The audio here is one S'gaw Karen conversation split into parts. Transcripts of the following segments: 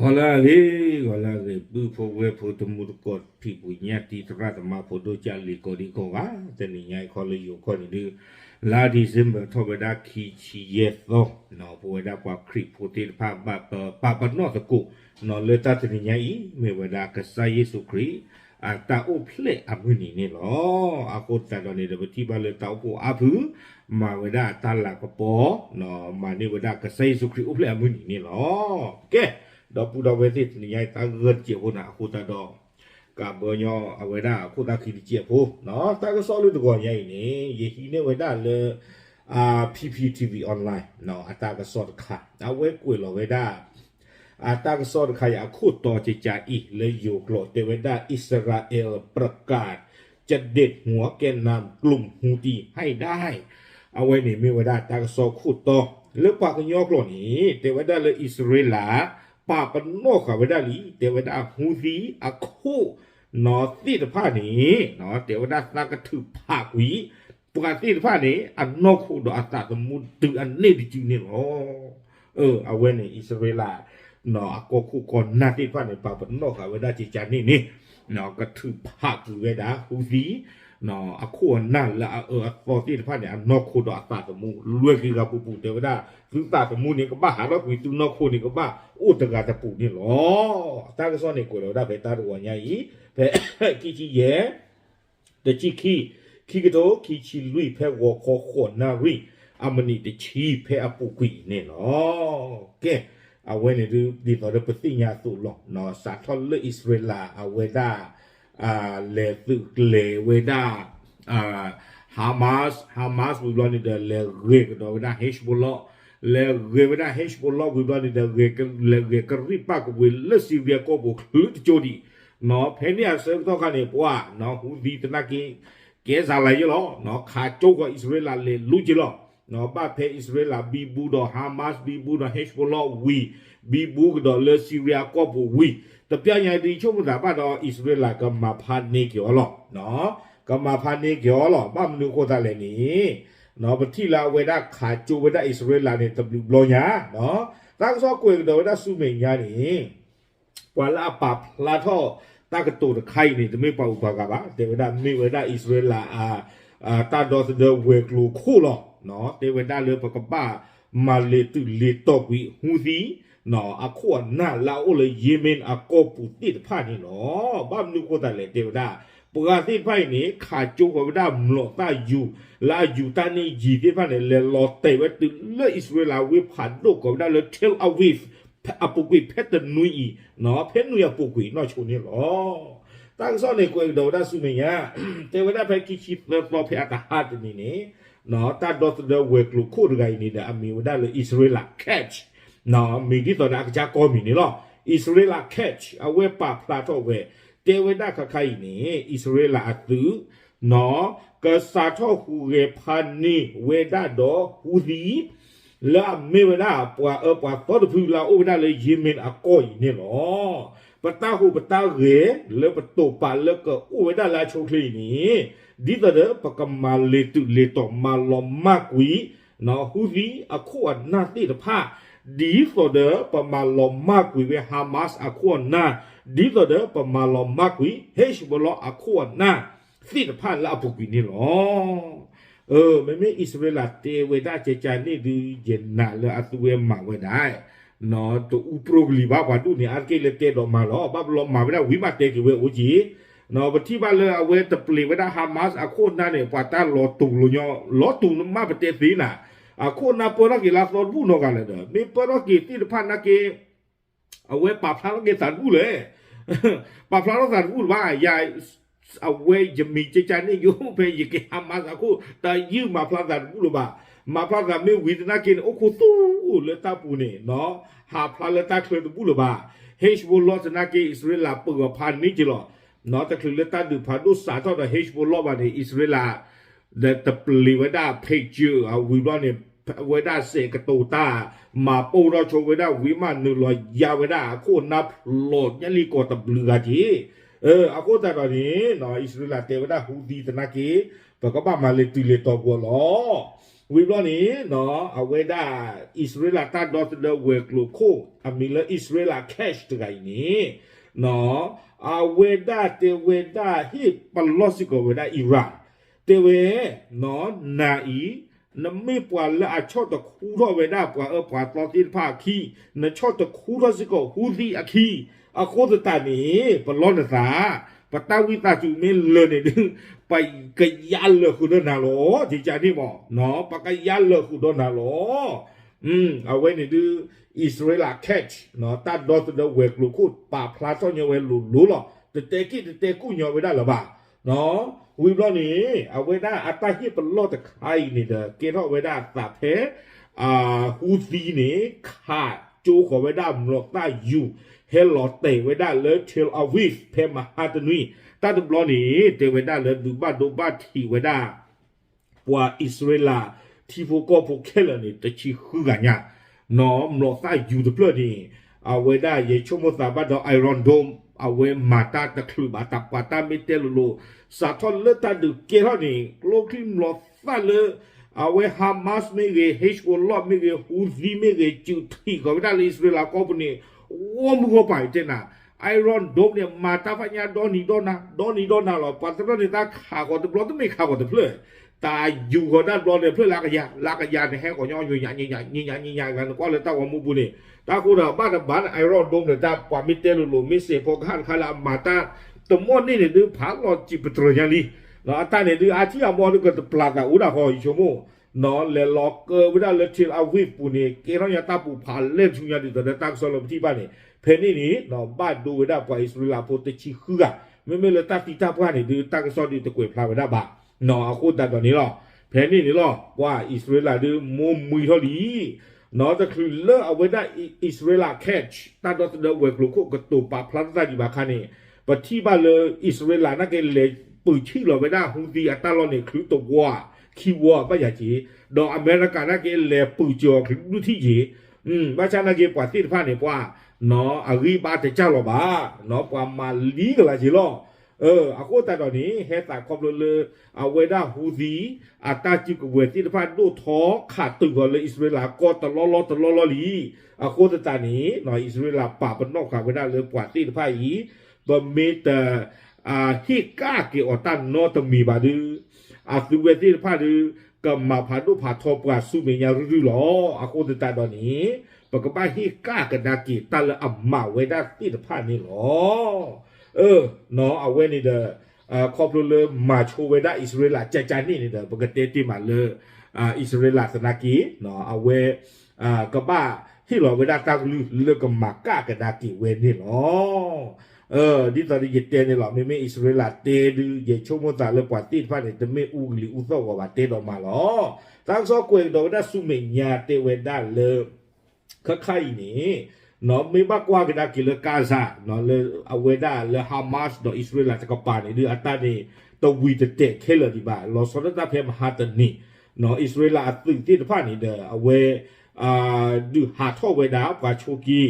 ဂီၤလၢအဂ့ၤ, ဂီၤလၢအဂ့ၤ ပုၢ်ဖိဝဲၢ်ဖိ တမူတကိး ဖံးပူၤညၣ်တံ သရၣ်သမါဖိဒိၣ်ကၢ်လံၤကိးဒံးကိးဂၤ, တနံၤညါအံၤခီလၢယိၤခီၣ်န့ၣ်ဒုး လါ December ထီၣ်ဝဲဒၣ်ခံဆံယဲၢ်သီ, ပဝဲဒၣ်ပှၤခရံာ်ဖိသ့ၣ်တဖၣ် ဘၣ်ပပာ်ပနီၣ်သကိး လၢတၢ်တနံၤညါအံၤ မ့ၢ်ဝဲဒၣ်ကစၢ်ယ့ၣ်ၡူးခရံာ် အတၢ်အိၣ်ဖျဲၣ်အမုၢ်နံၤန့ၣ်လီၤ. အဃိသတးဒီးန့ၣ်ဒီး ပထံၣ်ဘၣ်လၢတၢ်အိၣ်ဖှိၣ်အါဖု မၤဝဲဒၣ်တၢ်လၤကပီၤ, မၤန့ၢ်ဝဲဒၣ်ကစၢ်ယ့ၣ်ၡူးခရံာ်အိၣ်ဖျဲၣ်အမုၢ်နံၤန့ၣ်လီၤ. ကဲ, ဒီပုၢ်ဒီဝဲၢ်သ့ၣ် တနံၤညါအံၤ တၢ်ဂၢၢ်တစဲးဖိန့ၣ် အဃိသတးဒီး ကးဘၢညီအဝဲဒၣ်အခိၣ်သၣ်ခံတစဲးဖိ, တၢ်ကစီၣ်လၢတဂီၤညါအံၤန့ၣ် ယဟံးန့ၢ်ဝဲဒၣ်လၢ PPTV Online အတၢ်ကစီၣ်တခါ အဝဲကွဲးလီၤဝဲဒၣ် အတၢ်ကစီၣ်တခါအံၤ အခိၣ်တီကကးအံၤ လၢယိၤကျိာ်တဲဝဲဒၣ် อิสราเอลประกาศจะเด็ดหัวแกนนำกลุ่มฮูตี้ให้ได้ အဝဲန့ၣ်မ့ၢ်ဝဲဒၣ်တၢ်ကစီၣ်ခိၣ်တီ, လၢပှၤကညီကျိာ်န့ၣ် တဲဝဲဒၣ်လၢအံၣ်စရ့လး ပာ်ပနီၣ်ဃာ်ဝဲဒၣ်လံ တဲဝဲဒၣ် ဟူသံအခိၣ်နီၤသ့ၣ်တဖၣ်န့ၣ် တဲဝဲဒၣ်သးကထုးဖးကွံာ် ပှၤသ့ၣ်တဖၣ်န့ၣ် အနီၢ်ခိဒီးအသးသမူတုၤအန့ၣ်တစုန့ၣ်လီၤ. အဝဲန့ၣ် အံၣ်စရ့လး အကီၢ်ခိၣ်ကီၢ်နၢ်သ့ၣ်တဖၣ်န့ၣ် ပာ်ပနီၣ်ဃာ်ဝဲဒၣ်ကကးန့ၣ်န့ၣ် ကထုးဖးကွံာ်ဝဲဒၣ် ဟူသံ အခိၣ်အနၢ်လၢအအၢအသီသ့ၣ်တဖၣ်န့ၣ် အနီၢ်ခိဒီးအသးသမူ လွဲၢ်က့ၤဂၤပူၤပူၤ တဲဝဲဒၣ် သုသးသမူန့ၣ် ကဘၣ်ဟးထီၣ်ကွံာ် သုနီၢ်ခိန့ၣ်ကဘၣ်အိၣ်တဂၤတပူၤန့ၣ်လီၤ. တၢ်ကစီၣ်န့ၣ် ကွဲးလီၤဝဲဒၣ်ဖဲတၢ်တဂီၤညါအံၤ ဖဲခံဆံယဲၢ် တဆံခံ ခံကထိခံဆံလွံၢ် ဖဲဂီၤခီဃိးနၣ်ရံၣ် အမံးနံးတဆံ ဖဲအပူၤကွံာ်အံၤန့ၣ်လီၤ. ကဲ, အဝဲန့ၣ်ဒ်သိးဒီးပသ့ၣ်ညါအသိးလီၤ. စးထီၣ်လၢအံၣ်စရ့လးအဝဲဒၣ် လဲၤသုးကျဲၤဝဲဒၣ် Hamas, Hamas ဝံၤဘျီန့ၣ်ဒီး လဲၤဂဲၤကဒီးဝဲဒၣ် Hezbollah, လဲၤဂဲၤဝဲဒၣ် Hezbollah ဝံၤဘျီန့ၣ်ဒီး လဲၤဂဲၤကရံၣ်ပၣ်ကဝ့ၤလၢစံရံယါကီၢ်ပူၤချုတကၠိဒံး ဖဲန့ၣ်အဆၢကတီၢ်ခါန့ၣ် ပှၤ ဟူသံသနာ်က့ ကဲစးလၤယဲလီၤ, ခးကၠိဃီၤအံၣ်စရ့လးလဲၤလိက့ၤလီၤ. ဘၣ်ဖဲအံၣ်စရ့လးဘံဘူဒီး Hamas ဘံဘူဒီး Hezbollah ဝံၤ, ဘံဘူကဒီးလၢစံရံယါကီၢ်ပူၤဝံၤ, တပျၢ်ညါဒ်ဆိကမိၣ်သးဘၣ်ဒီး အံၣ်စရ့လးကမၤဖးန့ၢ်က့ၤအီၤလီၤ. ကမၤဖးန့ၢ်က့ၤအီၤလီၤ. ဘၣ်မနုၤအဃိသတးလဲၣ်န့ၣ် ပထံၣ်လၢအဝဲဒၣ်ခးကၠိဝဲဒၣ်အံၣ်စရ့လးန့ၣ် တဘျုးဘျီညါ, တၢ်ကစီၣ်ကွဲးကဒီးဝဲဒၣ်ဆူမဲာ်ညါန့ၣ် ပှၤလၢအပာ်ဖျါထီၣ်တၢ်ကတိၤတခါအံၤန့ၣ် တမ့ၢ်ပှၤဂုၤပှၤဂၤဘၣ်. တဲဝဲဒၣ်မ့ၢ်ဝဲဒၣ်အံၣ်စရ့လး တၢ်ဒီသဒၢဝဲၤကျိၤခိၣ်လီၤ. တဲဝဲဒၣ်လၢပကဘၣ်မၤလဲၤတုၤလဲၤတီၤကွံာ် ဟူသံ အခိၣ်အနၢ်လၢအအိၣ်လၢ Yemen အကီၢ်ပူၤသ့ၣ်တဖၣ်န့ၣ်လီၤ. ဘၣ်မနုၤအဃိသတးလဲၣ် တဲဝဲဒၣ် ပှၤသ့ၣ်တဖၣ်အံၤန့ၣ် ခးကၠိဃီၤဝဲဒၣ်မျိာ်သၣ်ယူၤ လၢအယူၤတၢ်န့ၣ်ယံၤသ့ၣ်တဖၣ်န့ၣ် လဲၤလီၤတဲာ်ဝဲတုၤလၢအံၣ်စရ့လးဝ့ၢ်ဖးဒိၣ်ကိးဝဲဒၣ်လၢ Tel Aviv အပူၤကွံာ်ဖဲတနွံအံၤ ဖဲနွံအပူၤကွံာ်နီၢ်ဆိန့ၣ်လီၤ. တၢ်ကစီၣ်န့ၣ်ကွဲးကဒီးဝဲဒၣ်ဆူမဲာ်ညါ တဲဝဲဒၣ်ဖဲခံဆံသၢသီဖဲအကဟးတနံၤန့ၣ် တၢ်ဒီသဒၢဝဲၤကျိၤခိၣ်တဂၤအံၤန့ၣ်ဒီး အမံၤဝဲဒၣ်လၢ Israel Katz မံၤဒ်သိးဒီးအကစၢ်ကီၢ်မံၤန့ၣ်လီၤ. Israel Katz အဝဲပာ်ဖျါထီၣ်ဝဲ တဲဝဲဒၣ်ခါခါအံၤန့ၣ် အံၣ်စရ့လးအသုး ကစးထီၣ်ဟူးဂဲၤဖးန့ၢ်ဝဲဒၣ်ဒီးဟူသံ လၢအမ့ၢ်ဝဲဒၣ်ပှၤအၢပှၤသီတဖုလၢအအိၣ်ဝဲဒၣ်လၢ Yemen အကီၢ်အံၤန့ၣ်လီၤ. ပတၢ်ဟူးပတၢ်ဂဲၤလၢပတိာ်ပာ်လၢကအိၣ်ဝဲဒၣ်လၢအဆိအချ့အံၤန့ၣ် ဒ်သိးဒီးပကမၤလဲၤတုၤလဲၤတီၤမၤလီၤမၢ်ကွံာ် ဟူသံအခိၣ်အနၢ်သ့ၣ်တဖၣ် ဒ်သိးဒီးပမၤလီၤမၢ်ကွံာ်ဝဲ Hamas အခိၣ်အနၢ်, ဒ်သိးဒီးပမၤလီၤမၢ်ကွံာ် Hezbollah အခိၣ်အနၢ်သ့ၣ်တဖၣ်လၢအပူၤကွံာ်န့ၣ်လီၤ. မ့မ့ၢ်အံၣ်စရ့လးတဲဝဲဒၣ်ကကန့ၣ်ဒုး ယနာ်လၢအသုဝဲမၤဝဲဒၣ် တအူပြိကလံၤဘၣ် ပှၤဒိၣ်န့ၣ် အါတက့ၢ်လၢတဲဒီးမၤလီၤ. ဘၣ်ဘျီမၤဝဲဒၣ်ဝံၤမးတဲက့ၤဝဲအိၣ်က့ၤ ပထံၣ်ဘၣ်လၢအဝဲတပျံၤဝဲဒၣ် Hamas အခိၣ်အနၢ်န့ၣ် ပှၤတၢ်လီၤတူာ်လီၤညီ လီၤတူာ်မးပတဲသ့နၤ အခိၣ်အနၢ်ပၢထီၣ်က့ၤလၢအသီတဘူၣ်နီတဂၤလၢၤဒီး မ့ၢ်ပၢထီၣ်က့ၤသ့ၣ်တဖၣ်နာ်က့ အဝဲပာ်ဖျါထီၣ်က့ၤသးတဘူၣ်လဲၣ် ပာ်ဖျါထီၣ်သးတဘူၣ်လၢၤဘၣ် ယၤ အဝဲယမံၤကကန့ၣ်ယိဖဲယက့ၤ Hamas အခိၣ် တၢ်ယုၢ်မၤဖျါသးတဘူၣ်လၢၤဘၣ်. မၤဖျါသးမ့ၢ်ဝံၤသနာ်က့န့ၣ် အိၣ်ခိးသူလၢတၢ်ပူၤန့ၣ် ဟးဖျါလၢတၢ်ချၢတဘူၣ်လၢၤဘၣ်. Hezbollah သနာ်က့ အံၣ်စရ့လးပၢၤဖးန့ၢ်က့ၤလီၤ. တချုးလၢတၢ်ဒုးဖးဒိၣ်စးထီၣ်ဒီး Hezbollah ဘၣ်န့ၣ် အံၣ်စရ့လး ဒီးတပျံၤဝဲဒၣ် Patriot အဝံၤဘျီန့ၣ် ဝဲဒၣ်စဲးကတိၤတၢ် မၤပိၢ်ထီၣ်ဆိဝဲဒၣ်ဝံၤမး နုာ်လီၤယါဝဲဒၣ်အခိၣ်အနၢ်ဖျိးညါလံကီးတဘျုးဂၤက့ၤ. အဃိသတးဒီးန့ၣ် အံၣ်စရ့လးတဲဝဲဒၣ်ဟူသံသနာ်က့ ပကဘၣ်မၤလဲၤတုၤလဲၤတီၤပှၤလီၤ. ဝံၤဘျီန့ၣ် အဝဲဒၣ် အံၣ်စရ့လးတၢ်ဒီသဒၢဝဲၤကျိၤခိၣ် အမံၤလၢ Israela Katz တဂၤအံၤန့ၣ် အဝဲဒၣ်တဲဝဲဒၣ်ဟ့ၣ်ပလီၢ်စ့ၢ်ကီးဝဲဒၣ် Iran တဲဝဲ နၤအံၤ နမ့ၢ်ပှၤလၢအဆီၣ်တခူထီၣ်ဝဲဒၣ်ပှၤအၢပှၤသီသ့ၣ်တဖၣ်အခံ, နဆီၣ်တခူထီၣ်စ့ၢ်ကီး Houthi အခံ, အဃိသတးန့ၣ် ပလီၢ်နသး, ပတၢ်ဝံသးစူၤမ့ၢ်လၢာ်န့ၣ်ဒုး ပကယါလၢာ်ဃုာ်ဒီးနၤလီၤ. ကန့ၣ်မး ပကယါလၢာ်ဃုာ်ဒီးနၤလီၤ. အဝဲန့ၣ်ဒုး Israela Katz တၢ်ဒီသဒၢဝဲၤကျိၤခိၣ် ပာ်ဖျါထီၣ်ညီဝဲလိၤလိၤလီၤ. တတဲက့ၣ်တတဲကူၣ်ညီဝဲဒၣ်လၢၤဘၣ်. ဝံၤဘျီန့ၣ် အဝဲဒၣ်အတၢ်ဟ့ၣ်ပလီၢ်တခါအံၤန့ၣ်ဒီး ကဲထီၣ်ဝဲဒၣ်အသးဖဲ Houthi န့ၣ် ခးကၠိဃီၤဝဲဒၣ်မျိာ်သၣ်ယူၤ ဟဲလီၤတဲာ်ဝဲဒၣ်လၢ Tel Aviv ဖဲမဟါတနွံ, တၢ်တဘျီန့ၣ် တဲဝဲဒၣ်လၢဒုးဘၣ်ဒိဘၣ်ထံးဝဲဒၣ် ပှၤအံၣ်စရ့လး ထံဖိကီၢ်ဖိခဲလၢာ်န့ၣ် တဆံဃုဂၤညါ, နီၢ်မျိာ်သၣ်ယူၤတဖျၢၣ်န့ၣ် အဝဲဒၣ်ယဲဆိကမိၣ်သးဘၣ်ဒီး Iron Dome အဝဲမၤတၢ်တချုးဘၣ် တၢ်ပှၤတၢ်မ့ၢ်တဲလိၤလိၤ စးထီၣ်လၢတၢ်ဒုးကဲထီၣ်န့ၣ် ကျိချံမျိာ်သၣ်လၢ အဝဲ Hamas မ့ၢ်ဂ့ၤ Hezbollah မ့ၢ်ဂ့ၤ Houthi မ့ၢ်ဂ့ၤ စုးထံးဃီၤဝဲဒၣ်လၢအံၣ်စရ့လးကီၢ်ပူၤန့ၣ် ဂီၢ်မုၢ်ဂီၢ်ပၤတဲနၤ Iron Dome န့ၣ် မၤတၢ်ဖးညါဒီနံၤဒီနၤ ဒီနံၤဒီနၤလီၤ. ပှၤတနီၤန့ၣ် တၢ်ခးဃီၤတဘျီတမ့ၢ်ခးဃီၤတဖျၢၣ် တၢ်ယူၤဃီၤဒၣ်တဘျီန့ၣ် ဖျၢၣ်လၢကယၤ လၢကယၤန့ၣ် ဟဲဃီၤညီ ညါညါညါညါညါ နကွၢ်လၢတၢ်ဂီၤမူပူၤန့ၣ် တၢ်ဃိဒီးဘၣ်တဘၣ်န့ၣ် Iron Dome န့ၣ် တၢ်ပှၤမ့ၢ်တဲလိၤလိၤ မ့ၢ်စဲးဖိကဟၣ်တခါလၢအမၤတၢ် တမီၢ်န့ၢ်န့ၣ်ဒုး ဖးလီၤစံးပတြၢၤညါလံ. အတၢ်န့ၣ်ဒုး အါထံၣ်အမီၢ်ဒုးကတပျၢ်သးအိၣ်ဒၣ်ဃီ ယဆိကမိၣ် လဲၤလီၤကၢဝဲဒၣ်လၢ Tel Aviv ပူၤန့ၣ် ကဲထီၣ်ညါတၢ်ပူၤဖးလဲၢ်ဆူညါဒ်သိးဒီး တၢ်ကစီၣ်လၢပထံၣ်ဘၣ်န့ၣ် ဖဲန့ၣ်န့ၣ် ဘၣ်ဒိဝဲဒၣ်ပှၤအံၣ်စရ့လးဖိတဆံဃုဂၤ မ့မ့ၢ်လၢတၢ်သံတၢ်ပှၢ်န့ၣ်ဒုး တၢ်ကစီၣ်ဒုးတကွဲးဖျါဝဲဒၣ်ဘၣ်. အဃိသတးဒီးန့ၣ်လီၤ ဖဲန့ၣ်န့ၣ်လီၤ ပှၤအံၣ်စရ့လးဒုး မိၢ်မှံထီၣ်လံ နီၢ်တချုးလၢအဝဲဒၣ် Israela Katz တၢ်ဒီသဒၢဝဲၤကျိၤခိၣ်ကတိၤပာ်ဖျါထီၣ်တၢ်ဒံးဘၣ်ခါန့ၣ် ပထံၣ်ဘၣ်လၢအံၣ်စရ့လးနာ်က့လဲၤပုးဆံၣ်လီၤဝဲဒၣ် Houthi အတၢ်လီၢ်န့ၣ် ချုးတဝီ ခံဝီဘၣ်ယၤက့ၤ ဒီးအမဲရကၤနာ်က့လဲၤပုးစၢၤအီၤချုးဒူၣ်ထံၣ်က့ၤ ဘၣ်ဆၣ်နာ်က့ပှၤသ့ၣ်တဖၣ်န့ၣ် ပှၤ အဂံၢ်ဘါတစၢ်လီၤဘၣ် ပှၤမၤလံကလၤက့ၤလီၤ. အဃိသတးဒီးန့ၣ် ဟဲသးခီဖျိလၢ အဝဲဒၣ် Houthi အတၢ်စုကဝဲၤသ့ၣ်တဖၣ်ဒိၣ်ထီခးတုာ်ဃီၤလၢအံၣ်စရ့လးကီၢ်တလီၢ်လီၢ်တလီၢ်လီၢ်လံ. အဃိသတးန့ၣ် အံၣ်စရ့လးပာ်ပနီၣ်ဃာ်ဝဲဒၣ်လၢပှၤသ့ၣ်တဖၣ်အံၤ ပမ့ၢ်တ ဟ့ၣ်ကၣ်က့ၤအီၤတၢ်နီတမံၤဘၣ်ဒုး အသုဝဲသ့ၣ်တဖၣ်ဒုး ကမၤဖးဒိၣ်ဖးထီပှၤဆူမဲာ်ညါရုၢ်ရုၢ်လီၤ. အဃိသတးဒီးန့ၣ် ပကဘၣ်ဟ့ၣ်ကၣ်ကဒါက့ၤတၢ်လၢအမၤဝဲဒၣ်သ့ၣ်တဖၣ်န့ၣ်လီၤ. အဝဲန့ၣ်ဒီး ခီဖျိလၢမၤဆိဝဲဒၣ်အံၣ်စရ့လးကၠၢ်ကၠၢ်န့ၣ်န့ၣ်ဒီး ပကတဲတ့ၢ်မးလၢ အံၣ်စရ့လးသနာ်က့ အဝဲ ကဘၣ်ဟ့ၣ်လီၤဝဲဒၣ်တၢ်ကလုၢ်လၢကမၤကၣ်ကဒါက့ၤဝဲန့ၣ်လီၤ. ဒ်သိးဒီးယတဲန့ၣ်လီၤ မ့မ့ၢ်အံၣ်စရ့လးတဲဒုး ယဆိကမိၣ်သးလၢပှၤသ့ၣ်တဖၣ်န့ၣ် တမ့ၢ်အူကလံၤအူသီၣ်ဂီၤဘၣ်တဲဒီးမးလီၤ. တၢ်ကစီၣ်ကွဲးကဒီးဝဲဒၣ်ဆူမဲာ်ညါတဲဝဲဒၣ်လၢ ခါခါအံၤန့ၣ် မ့ၢ်ဘၣ်ကွၢ်ကဒါက့ၤလၢ Gaza လၢအဝဲဒၣ်လၢ Hamas ဒီးအံၣ်စရ့လးတကပၤန့ၣ်ဒုး အတၢ်န့ၣ် တဝံၤတတဲာ်ခဲလၢာ်ဒံးဘၣ် လီၤဆီဒၣ်တၢ်ဖဲမဟါတနံၤ အံၣ်စရ့လးအသုးသ့ၣ်တဖၣ်န့ၣ်ဒီး အဝဲ ဒုးဟးထီၣ်ဝဲဒၣ်ပှၤဆိးက့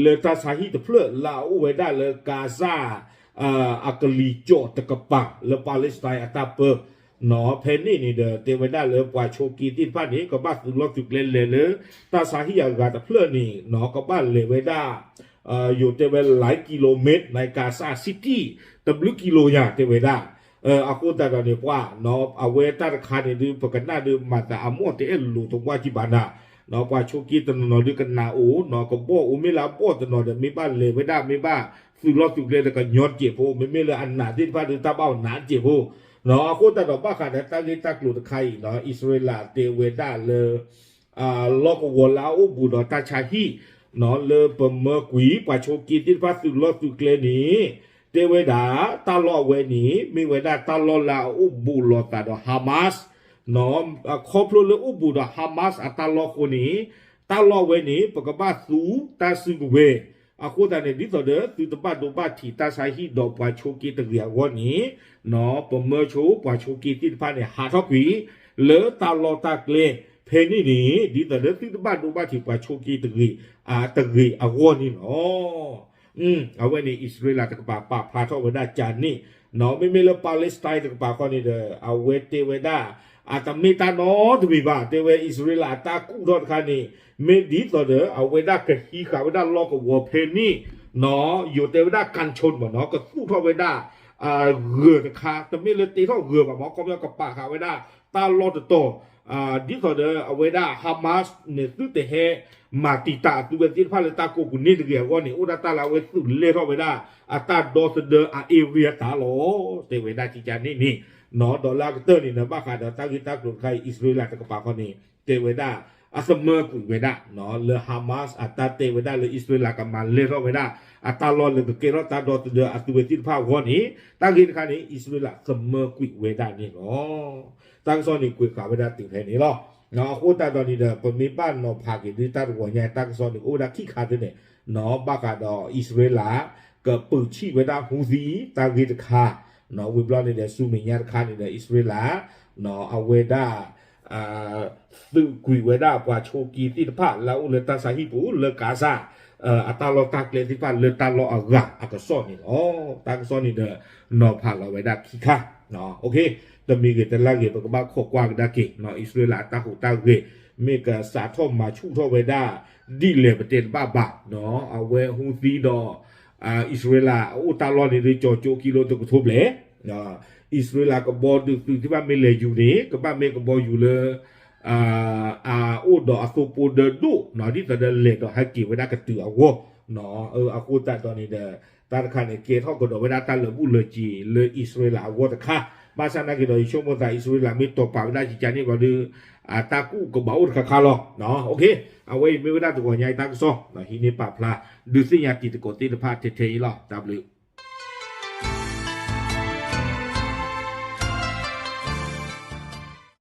လၢတၢ်ဆါဟံၣ်တဖျၢၣ်လၢအအိၣ်ဝဲဒၣ်လၢ Gaza အကလံၤကၠီၣ်တကပၤလၢ Palestine အတၢ်ပၢ ဖဲန့ၣ်န့ၣ်ဒီး တဲဝဲဒၣ်လၢပှၤဆိးက့သ့ၣ်တဖၣ်န့ၣ် ကဘၣ်သုးလီၢ်သုးကျဲလဲၤလၢ တၢ်ဆါဟံၣ်အဂၤတဖျၢၣ်န့ၣ် ကဘၣ်လဲၤဝဲဒၣ် ယိၤတဲဝဲ လၢ kilometer န Gaza City တဘျုး kilo ညါတဲဝဲဒၣ် အဃိသတးဒီးန့ၣ် ပှၤ အဝဲတၢ်တခါန့ၣ်ဒုး ပကနၣ်ဒုးမၤသးအမီၢ်တအဲၣ်လိာ်တဝါကံဘၣ်နၤ ပှၤဆိးက့တနီၤနီၤဒုးကနၣ်အိၣ် ကဘီၣ်အိၣ်မ့ၢ်လၢအဘီၣ်တနီၤဒီး မ့ၢ်ဘၣ်လဲၤဝဲဒၣ် မ့ၢ်ဘၣ်သုးလီၢ်သုးကျဲဒီးကညီတစဲးဖိ မ့မ့ၢ်လၢအနာ်သ့ၣ်တဖၣ်ဒုးတၢ်ဘၣ်အိၣ်နာ်တစဲးဖိ အဃိသတးဒီးဘၣ်ဃးဒီးတၢ်ဂ့ၢ်တၢ်ကျိၤတခါအံၤ အံၣ်စရ့လးတဲဝဲဒၣ်လၢ လီၢ်ကဝီၤလၢအအိၣ်ဘူးဒီးတၢ်ဆါဟံၣ် လၢပမၢကွံာ် ပှၤဆိးက့သ့ၣ်တဖၣ်သုးလီၢ်သုးကျဲန့ၣ် တဲဝဲဒၣ် တၢ်လီၢ်အဝဲန့ၣ် မ့ၢ်ဝဲဒၣ်တၢ်လီၢ်လၢအအိၣ်ဘူးလိာ်သးဒီး Hamas ခီဖျိလၢအိၣ်ဘူးဒီး Hamas အတၢ်လီၢ်အဃိန့ၣ် တၢ်လီၢ်ဝဲန့ၣ် ပကဘၣ်သူတၢ်စုကဝဲၤ အဃိသတးန့ၣ် ဒ်သိးဒီးသုတဘၣ်ဒိဘၣ်ထံးတၢ်ဆါဟံၣ်ဒီးပှၤဆိးက့တဂ့ၤအဂီၢ်န့ၣ် ပမၢဆိပှၤဆိးက့သ့ၣ်တဖၣ်န့ၣ် ဟးထီၣ်ကွံာ် လၢတၢ်လီၢ်တၢ်ကျဲ ဖဲန့ၣ်န့ၣ် ဒ်သိးဒီးသုတဘၣ်ဒိဘၣ်ထံးပှၤဆိးက့တဂ့ၤ တဂ့ၤအဂီၢ်န့ၣ်လီၤ. အဝဲန့ၣ် အံၣ်စရ့လးတကပၤပာ်ဖျါထီၣ်ဝဲဒၣ်ကန့ၣ် မ့မ့ၢ်လၢ Palestine တကပၤဃီန့ၣ်ဒီး အဝဲတဲဝဲဒၣ် အတမ့ၢ်တၢ်နီတမံၤဘၣ်, တဲဝဲအံၣ်စရ့လးအတၢ်ကူၣ်ထီၣ်တခါန့ၣ် မ့ၢ်ဒ်သိးဒီး အဝဲဒၣ်ကဟံးဃာ်ဝဲဒၣ်လီၢ်ကဝီၤဖဲန့ၣ်, ယိၤတဲဝဲဒၣ် control မ့ၢ်နီၤ, ကသူၣ်ထီၣ်ဝဲဒၣ် ဂၢၤတခါ, တမ့ၢ်လၢတ့ထီၣ်ဂၢၤဘၣ်မ့ၢ် ခီပညီကပာ်ဃာ်ဝဲဒၣ် တၢ်လီၢ်တတီၤ, ဒ်သိးဒီးအဝဲဒၣ် Hamas န့ၣ် သုတဟဲမၤတံာ်တာ်အသုဝဲသ့ၣ်တဖၣ်လၢတၢ်ကိးပူၤန့ၣ်တဂ့ၤအဂီၢ်န့ၣ် အိၣ်ဒၣ်တၢ်လၢအဝဲသုးလဲၢ်ထီၣ်ဝဲဒၣ် အတၢ်ဒီသဒၢအ area တၢ်လီၤ, တဲဝဲဒၣ်ကကန့ၣ်န့ၣ်, ဒီးလၢအကတၢၢ်န့ၣ်ဒီး ဘၣ်ဃးဒီးတၢ်ဂ့ၢ်တၢ်ကျိၤတခါအံၤ အံၣ်စရ့လးတကပၤဃီန့ၣ် တဲဝဲဒၣ် အသမၢကွံာ်ဝဲဒၣ် လၢ Hamas အတၢ်တဲဝဲဒၣ်လၢအံၣ်စရ့လးကမၤလဲၢ်ထီၣ်ဝဲဒၣ် အတၢ်လီၢ်လၢကကဲထီၣ်တၢ်ဒီသဒၢအသုဝဲသ့ၣ်တဖၣ်အဂီၢ်န့ၣ် တၢ်ဂ့ၢ်တခါန့ၣ် အံၣ်စရ့လးသမၢကွံာ်ဝဲဒၣ်န့ၣ်လီၤ. တၢ်ကစီၣ်န့ၣ်ကွဲးဃာ်ဝဲဒၣ်တုၤဖဲန့ၣ်လီၤ. အဃိသတးဒီးန့ၣ်ဒီး ပမ့ၢ်ဘၣ်နီၤဖးက့ၤဒ်တၢ်တဝီၤညါတၢ်ကစီၣ်န့ၣ် အိၣ်ဝဲဒၣ်ခံခါသ့န့ၣ်, ဘၣ်ဃးဒီးအံၣ်စရ့လး ကပုာ်ဆံၣ်ဝဲဒၣ် Houthi တၢ်ဂ့ၢ်တခါ, ဝံၤဘျီန့ၣ်ဒီး ဆူမဲာ်ညါတခါန့ၣ်ဒီး အံၣ်စရ့လး အဝဲဒၣ် သုးကွံာ်ဝဲဒၣ်ပှၤဆိးက့သ့ၣ်တဖၣ်လၢအအိၣ်လၢတၢ်ဆါဟံၣ်ပူၤလၢကါစၢ် အတၢ်လီၢ်တၢ်ကျဲသ့ၣ်တဖၣ်လၢတၢ်လီၢ်အဂၤအကစီၣ်န့ၣ်လီၤ. တၢ်ကစီၣ်န့ၣ်ဒီး နီၤဖးလီၤဝဲဒၣ်ခံခါ, တမံၤဂ့ၤတလါဂ့ၤ ပကဘၣ်ခိးကွၢ်ကဒါက့ၤ အံၣ်စရ့လးအတၢ်ဟူးတၢ်ဂဲၤ မ့ၢ်ကစးထီၣ်မၤဆူၣ်ထီၣ်ဝဲဒၣ် ဒ်လဲၣ်ပတဲတဘၣ်ဘၣ်, အဝဲ Houthi ဒီး အံၣ်စရ့လးအအိၣ်တၢ်လီၢ်န့ၣ်ဒ်ကၠီၤကၠိကံလိတကထိဘျဲၣ် အံၣ်စရ့လးကဘီဒုးသုးသ့ၣ်တဖၣ်မ့ၢ်လဲၤယူၤန့ၣ် ကဘၣ်မ့ၢ်ကဘီယူၤလၢ အအိၣ်ဒီးအသိဖိဒၢဒိၣ် ဒ်သိးဒီးလဲၤဒီးဟဲက့ၤဝဲဒၣ်ကတုၤအဂီၢ်, အဃိသတးဒီးန့ၣ်ဒီး တၢ်တခါန့ၣ်ကဲထီၣ်ကဒီးဝဲဒၣ်တၢ်လၢာ်ဘူၣ်လၢာ်စ့ၤလၢအံၣ်စရ့လးအဂီၢ်တခါ, ဘၣ်ဆၣ်နာ်က့ၤဒီးယဆိကမိၣ်သးအံၣ်စရ့လးမ့ၢ်တီၤပာ်ဝဲဒၣ်ကကန့ၣ်ဘျီဒီး အတၢ်ကူၣ်ကဘၣ်အိၣ်တခါခါလီၤ. အဝဲအံၤမ့ၢ်ဝဲဒၣ်တဝီၤညါအံၤတၢ်ကစီၣ် ဟံးန့ၢ်ပာ်ဖျါ ဒုးသ့ၣ်ညါတံၤသကိးသ့ၣ်တဖၣ်ထဲထဲအံၤလီၤ. တၢ်ဘျုး